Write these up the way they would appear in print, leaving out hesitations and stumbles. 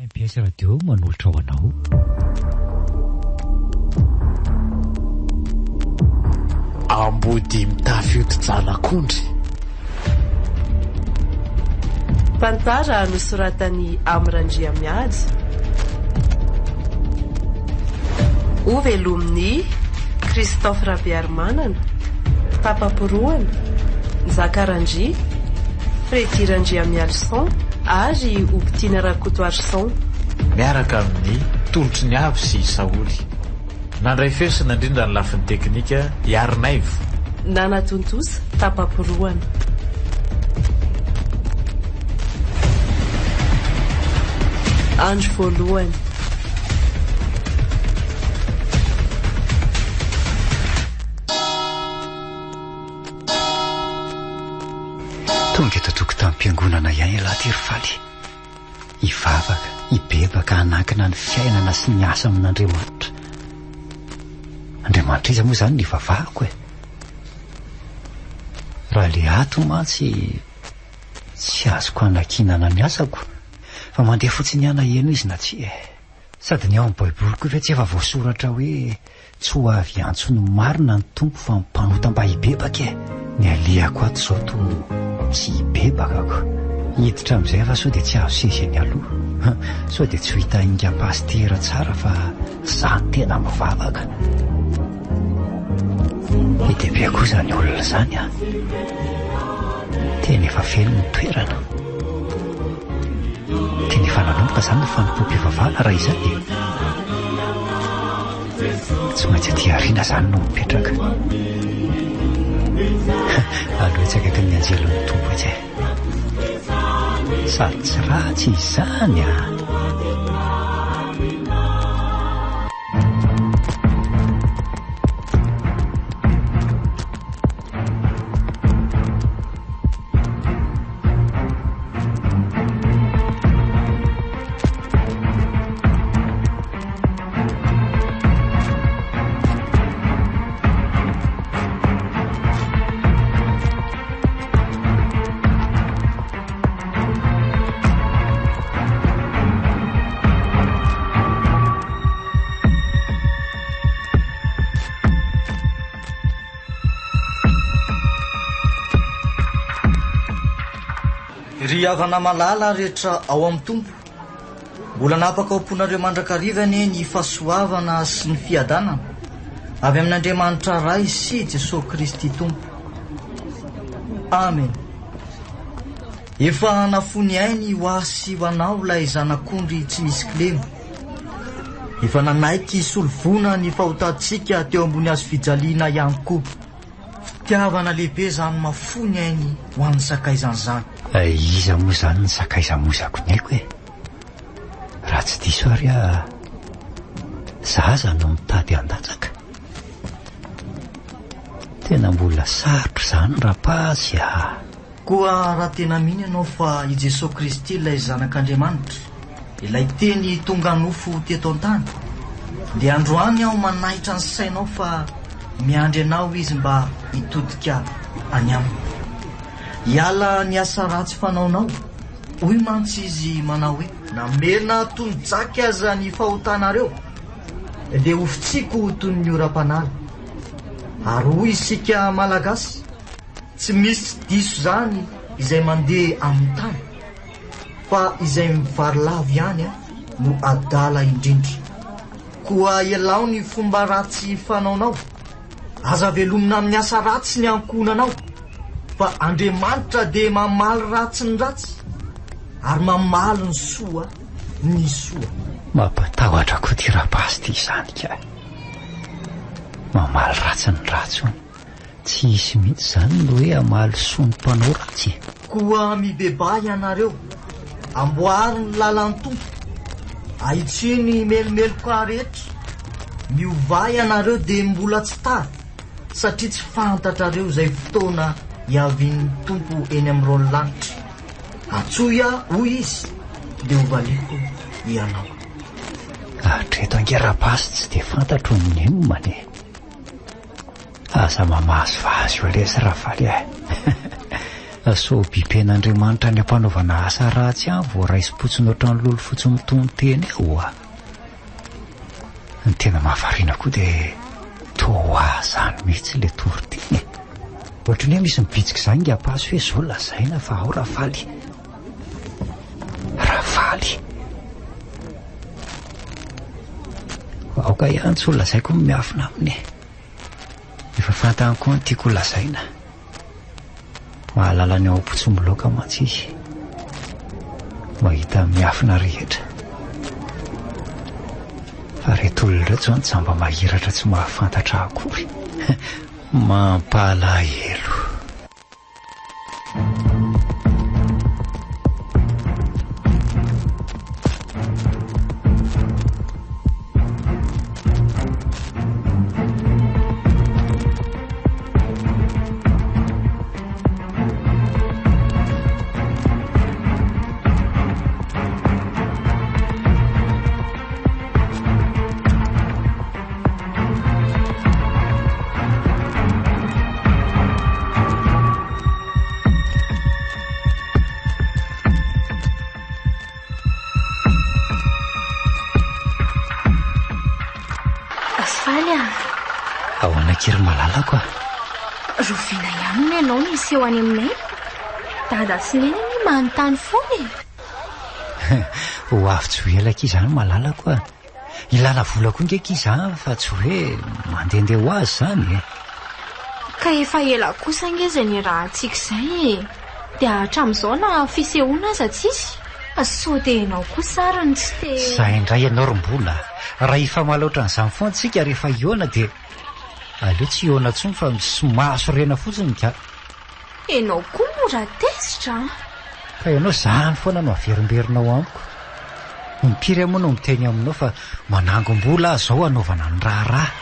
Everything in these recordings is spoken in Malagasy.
Mbs Radio manolotra ho anao. Ambodia mitafy hodi-janak'ondry. Tantara nosoratan'i Amy Randriamihaja. Hovelomin'i Christophe Rabearimanana, Tapa-porohana, Nzaka Randria, Freddy Randriamialison ary Hobitiana Rakotoarison. Miaraka amin'ny Tolotry ny Avo sy i Saholy. Nandray feo sy nandrindra ny lafiny teknika i Harinaivo. Nanatontosa tapa-porohana. Andro voalohany. Tonga eto an-tokotanim-piangonana ihany ialahy ity ry Faly. Hivavaka, hibebaka, hanankina ny fiainana sy ny asa amin'Andriamanitra. Andriamanitra iza moa izany no hivavahako e? Raha le ato mantsy tsy azoko hanakinana ny asako fa mandeha fotsiny ihany na heno izy na tsia e. Sady ny ao amin'ny baiboly koa ve tsy efa voasoratra hoe Tsy ho avy hiantso ny marina ny Tompo fa ny mpanota mba hibebaka e! Ny alehako ato izao toa tsy hibebaka ko! Hiditra amin'izay fa sao dia tsy azo seza eny aloha? Sao dia tsy ho hita inga pasitera tsara fa za no tena mivavaka? Be dia be koa izany olona izany an! Tena efa feno ny toerana. Tena efa nanomboka izany ny fanompoam-pivavahana raha izay e! Tsy maintsy aty aoriana izany no mipetraka. Aleo etsy akaikin'ny anjelin'ny Tompo etsy e. Sady tsy ratsy izany ah. Ry havana malala rehetra ao amin'ny Tompo, Mbola napaka ao am-ponareo mandrakariva anie ny fahasoavana sy ny fiadanana avy amin'Andriamanitra Ray sy Jesoa Kristy Tompo. Amen. Efa nafoy ny ainy ho ahy sy ho anao ilay Zanak'ondry tsy misy kilema. Efa nanaiky hisolo voina ny fahotantsika teo ambony hazo fijaliana ihany koa. Fitiavana lehibe izany mafoy ny ainy ho an'ny sakaizany izany. Iza moa izany ny sakaiza mozako ny aiko e? Raha tsy diso ary aho, zaza no mitady handatsaka. Tena mbola sarotra izany Rapazy a! Koa raha tena mino ianao fa i Jesoa Kristy ilay Zanak'Andriamanitra, ilay Teny tonga nofo teto an-tany, dia androany aho manaitra ny sainao fa miandry anao Izy mba hitodika any Aminy. Hiala ny asa ratsy fanaonao, hoy mantsy Izy manao hoe. Na mena toy ny jaky aza ny fahotanareo, dia hofotsiako ho toy ny oram-panala. Ary hoy isika Malagasy, Tsy misy diso izany izay mandeha amin'ny tany fa izay mivarilavo ihany no adala indrindra. Koa ialao ny fomba ratsy fanaonao, aza velomina amin'ny asa ratsy ny ankohonanao fa Andriamanitra dia mamaly ratsy ny ratsy ary mamaly ny soa ny soa. Mampatahotra koa ity rabasy ity izany ka. Mamaly ratsy ny ratsy hono. Tsy hisy mihitsy izany ny hoe hamaly soa ny mpanao ratsy e! Koa mibebaha ianareo, amboary ny lalan'ny Tompo, ahitsio ny melomeloka rehetra, miovà ianareo dia mbola tsy tara, satria tsy fantatrareo izay fotoana hiavian'ny Tompo eny amin'ny rahon'ny lanitra. Antsoy aho, hoy Izy, dia hovaliako ianao. Hatreto ange Rabasy tsy dia fantatro ny nenina e! Aza mamazivazy eo lesy Ravaly e! Sao bipen'Andriamanitra any am-panaovana asa ratsy any vao raisim-potsiny ohatran'ny lolo fotsy mitonon-tena eo a! Ny tena mahavariana koa dia toa ahy izany mihitsy ilay toriteny e! Ohatran'ny hoe misy mibitsika izany ingahy Pasy hoe izao lazaina fa ao Rafaly. Rafaly. Aoka ihany tsy ho lazaiko ny miafina aminy e. Efa fantany koa ny tiako ho lazaina. Mahalala ny ao am-po tsy miloaka mantsy izy. Mahita ny miafina rehetra. Fa ireto olona ireto izany jamba mahiratra tsy mahafantatra akory. Mampalahelo. Faly ah. Ahoana akia ry malalako ah? Rovina ihany hono ianao no hiseho any aminay. Dada sy Neny anie manontany foana e. Ho avy tsy ho ela akia izany malalako ah. Ilana vola koa nge akia izany fa tsy hoe mandehandeha ho azy izany e. Ka efa ela kosa ange izay niarahantsika izay e. Dia hatramin'izao na fisehoana aza tsisy. Sao dia ianao kosa ary no tsy te. Izay indray ianao ry Mbola a. Raha hifamaly ohatran'izany foana tsika rehefa hihaona dia aleo tsy hihaona intsony fa mahasorena fotsiny ka. Ianao koa mora tezitra an! Ka ianao izany foana no averimberinao amiko. Impiry aho moa no miteny aminao fa manangom-bola aho izao hanaovana ny raharaha.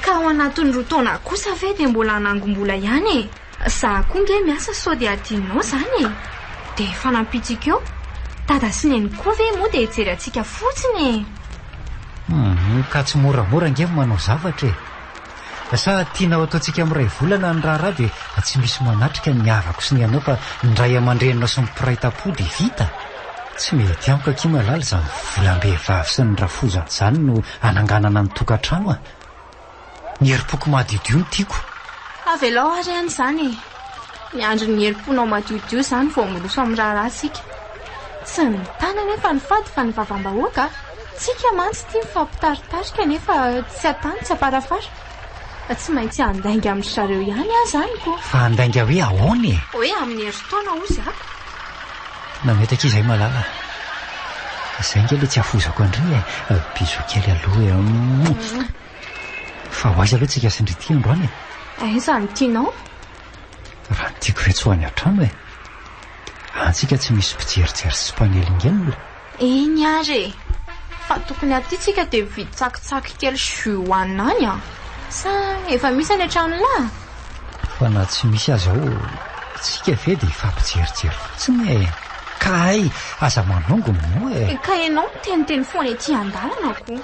Ka ao anatin'ny roa taona kosa ve dia mbola hanangom-bola ihany e? Za koa nge miasa sao dia adinonao izany e! Dia efa nampitsiko eo. Dada sy Neny koa ve moa dia hijery antsika fotsiny e! Hum, ka tsy moramora ange ny manao zavatra e! Sa tianao ataontsika miray volana ny raharaha dia tsy misy manatrika ny havako sy ny anao fa ny ray aman-dreninao sy ny mpiray tampo dia vita? Tsy mety amiko akia malala izany volam-behivavy sy ny rafozana izany no hananganana ny tokantrano a! Ny herim-poko madiodio no tiako. Avelao ary any izany e! Miandry ny herim-ponao madiodio izany vao miroso amin'ny raharaha isika. Tsy ny tany anefa no fady fa ny vavam-bahoaka a! Tsika mantsy tia mifampitaritarika nefa tsy an-tany tsy am-parafara. Tsy maintsy handainga amin-dry zareo ihany aho izany ko. Fa handainga hoe ahoana e? Hoe amin'ny herintaona hozy ako. Tena mety akia izay malala a. Izay ange ilay tsy hafozako an-dry e. Bisous kely aloha e. Fa ho aiza aloha tsika sy ndry ity androany e? Aiza no tianao? Raha ny tiako ve tsy ho any an-trano e. Antsika tsy misy mpijerijery sy mpanelingelina. Eny ary e! Fa tokony aty tsika dia mividy tsakitsaky kely jus hohanina any an! Sa efa misy any an-tranolahy? Fa na tsy misy aza ao, tsika ve dia hifampijerijery fotsiny e! Ka hay aza manongo moa e! Ka ianao miteniteny foana ety an-dalana ko!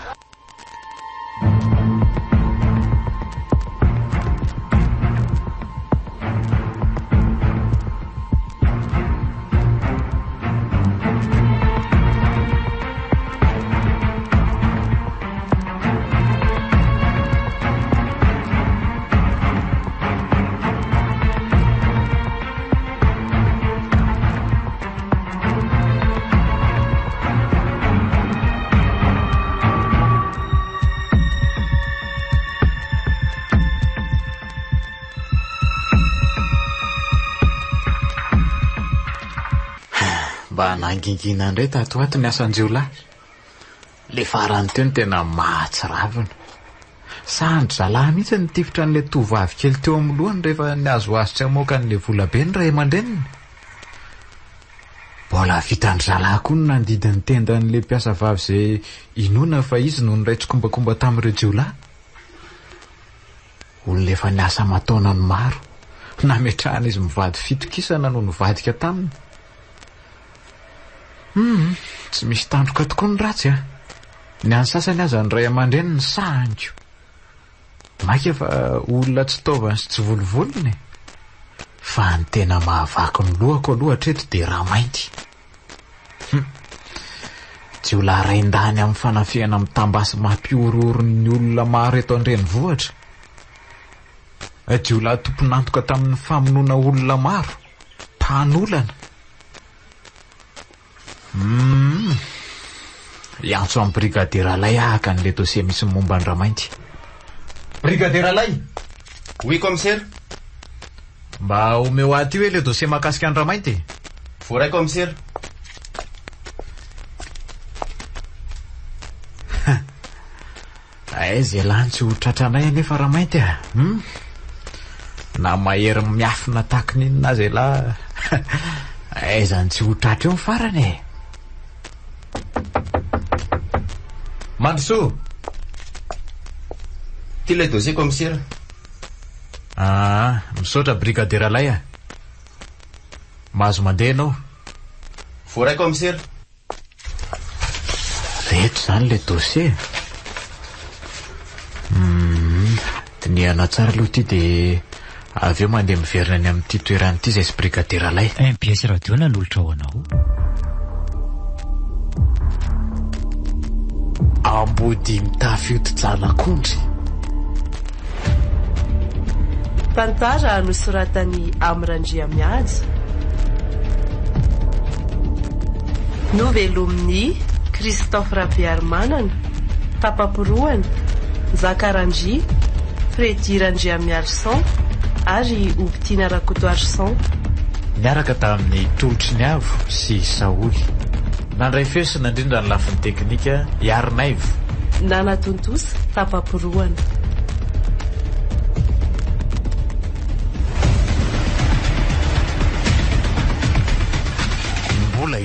Mba nangingina indray tato ho ato ny asan-jiolahy. Ilay farany teo no tena mahatsiravina. Sahan-dry zalahy mihitsy nitifitra an'ilay tovovavy kely teo amin'ny lohany rehefa nihazohazo tsy hamoaka an'ilay volabe ny ray aman-dreniny. Mbola vitan-dry zalahy koa ny nandidy ny tendan'ilay mpiasa vavy izay inoana fa izy no niray tsikombakomba tamin'ireo jiolahy. Olona efa niasa aman-taonany maro, nametrahan'izy mivady fitokisana no nivadika taminy. Hum, tsy misy tandroka tokoa ny ratsy a! Ny an'ny sasany aza ny ray aman-dreniny sahaniko. Maika fa olona tsy taovany sy tsy volovolony e! Fa ny tena mahavaky ny lohako aloha hatreto dia Ramainty. Hum. Jiolahy rain-dany amin'ny fanafihana mitam-basy mampihorohoro ny olona maro eto an-drenivohitra. Jiolahy tompon'antoka tamin'ny famonoana olona maro, mpanolana. Humm. Hiantso an'i Brigadier Ralay aho haka an'ilay dossier misy ny momba an-dRamainty. Brigadier Ralay! Oui, commissaire. Mba omeo ahy aty hoe ilay dossier mahakasika an-dRamainty e. Voaray, commissaire. Aiza ialahy no tsy ho tratranay anefa Ramainty a! Hum? Na mahery miafina tahaka ny inona aza ialahy, aiza no tsy ho tratra eo ny farany e! Mandrosoa! Ity ilay dossier commissaire. Aa, misaotra brigadier Ralay a! Mahazo mandeha ianao. Voaray commissaire. Reto izany ilay dossier. Hum, dinihana tsara aloha ity dia avy eo mandeha miverina any amin'ity toerana ity izay sy brigadier Ralay. MBS Radio nanolotra ho anao. Ambodia mitafy hodi-janak'ondry. Tantara nosoratan'i Amy Randriamihaja. Novelomin'i Christophe Rabearimanana, Tapa-porohana, Njaka Randria, Freddy Randriamiarison ary Hobitiana Rakotoarison. Niaraka tamin'i Tolotry ny Avo sy Saholy. Nandray feo sy nandrindra ny lafiny teknika i Harinaivo. Nanatontosa tapa-porohana. Mbola.